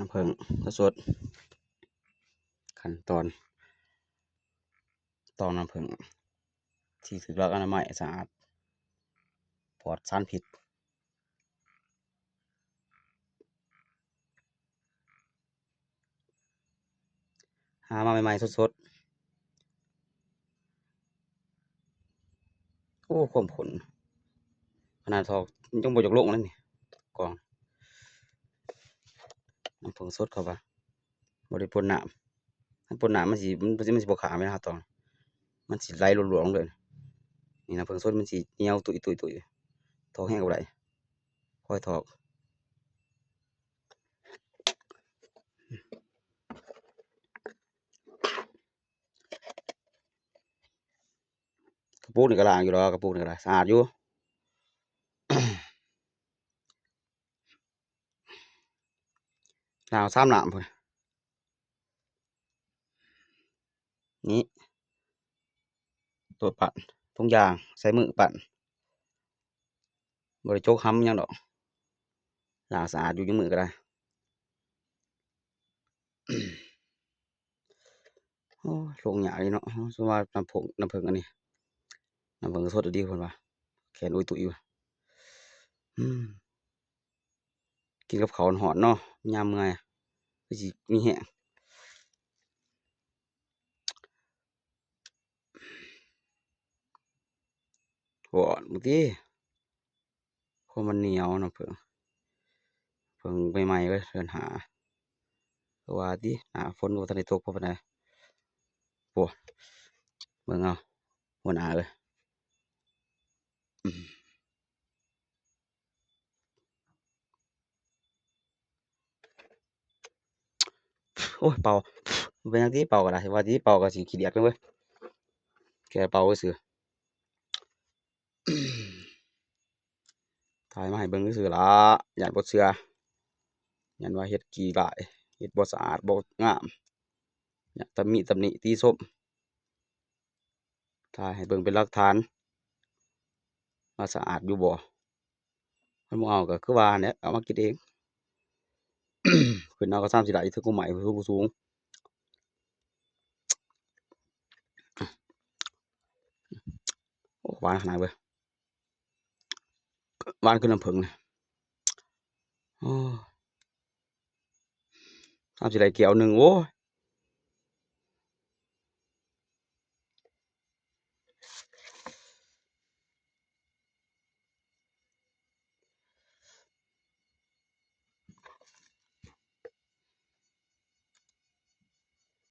ນ້ຳເຜິ້ງສົດໆ ຂັ້ນຕອນຕອງນ້ຳເຜິ້ງທີ່ຖືກຫຼັກອະນາໄມ, ສະອາດ, ປອດສານພິດ. ຫາມາໃໝ່ໆ ສົດໆ. ໂອ້ ຄວາມຂົນ ຂະໜາດຖອກຍັງບໍ່ຢາກລົງເລີຍນີ້ ກອງ. ນ້ຳເຜິ້ງສົດເຂົາວ່າ ບໍ່ໄດ້ປົນນ້ຳ, ຄັນປົນນ້ຳມັນຊິ ມັນ ມັນຊິບໍ່ຂາວແມ່ນຫາຕອງ, ມັນຊິໄຫຼຫຼວງໆ ເລີຍ. ນີ້ນ້ຳເຜິ້ງສົດມັນຊິໜຽວຕຸ້ຍໆ ຖອກແຮງກໍບໍ່ໄດ້ ຄ່ອຍຖອກ. ກະປຸກນີ້ກໍລ້າງຢູ່ດອກ, ກະປຸກນີ້ກໍໄດ້ ສະອາດຢູ່. ລ້າງສາມນ້ຳພຸ້ນ. ນີ້ ໂຕປັ້ນ ຖົງຢາງ ໃສ່ມືປັ້ນ ບໍ່ໄດ້ຈົກຫຳຫຍັງດອກ, ລ້າງສະອາດຢູ່ ຢູ່ມືກໍໄດ້. ໂອ້ຍ ລົງຍາກເລີຍເນາະ, ສົມວ່ານ້ຳເຜິ້ງ ນ້ຳເຜິ້ງອັນນີ້ ນ້ຳເຜິ້ງສົດອີ່ຫຼີເພິ່ນວ່າ ແຂນອຸຍຕຸຍວ່າ. ອືມ ກິນກັບເຂົ້າຮ້ອນໆ ເນາະ ຍາມເມື່ອຍຄືຊິມີແຮງ. ຮ້ອນເບິ່ງຕິ ຄວາມມັນໜຽວເນາະ ເຜິ້ງ ເຜິ້ງໃໝ່ໆ ເລີຍ ເດືອນຫ້າ ຄືວ່າຕິ ໜ້າຝົນກໍບໍ່ທັນໄດ້ຕົກພໍປານໃດ. ໂອ້ ເບິ່ງເອົາ ຫົວໜ້າເອີຍ. ໂອ້ຍ ເປົ່າ ເປັນຫຍັງຕິ ເປົ່າກໍໄດ້ ວ່າຕິ ເປົ່າກໍຊິຂີ້ດຽດເລີຍເວີຍ ແຄ່ເປົ່າຊື່. ຖ່າຍມາໃຫ້ເບິ່ງຊື່ໆ ລະ ຢ້ານບໍ່ເຊື່ອ ຢ້ານວ່າເຮັດຂີ້ຮ້າຍ ເຮັດບໍ່ສະອາດ ບໍ່ງາມ ຢ້ານຕຳໜິ ຕຳໜິຕິຊົມ. ຖ່າຍໃຫ້ເບິ່ງເປັນຫຼັກຖານວ່າສະອາດຢູ່ບໍ່. ຄັນບໍ່ເອົາກໍຄືວ່າຫັ້ນແຫຼະ ເອົາມາກິນເອງ. ຂຶ້ນເອົາກໍຊ້ຳຊິໄດ້ ຖືກກົດໝາຍສູງໆ. ໂອ້ ຫວານຂະໜາດເວີຍ ຫວານຄືນ້ຳເຜິ້ງນີ້. ໂອ້ ຊ້ຳຊິໄດ້ແກ້ວໜຶ່ງ ໂອ້ຍ.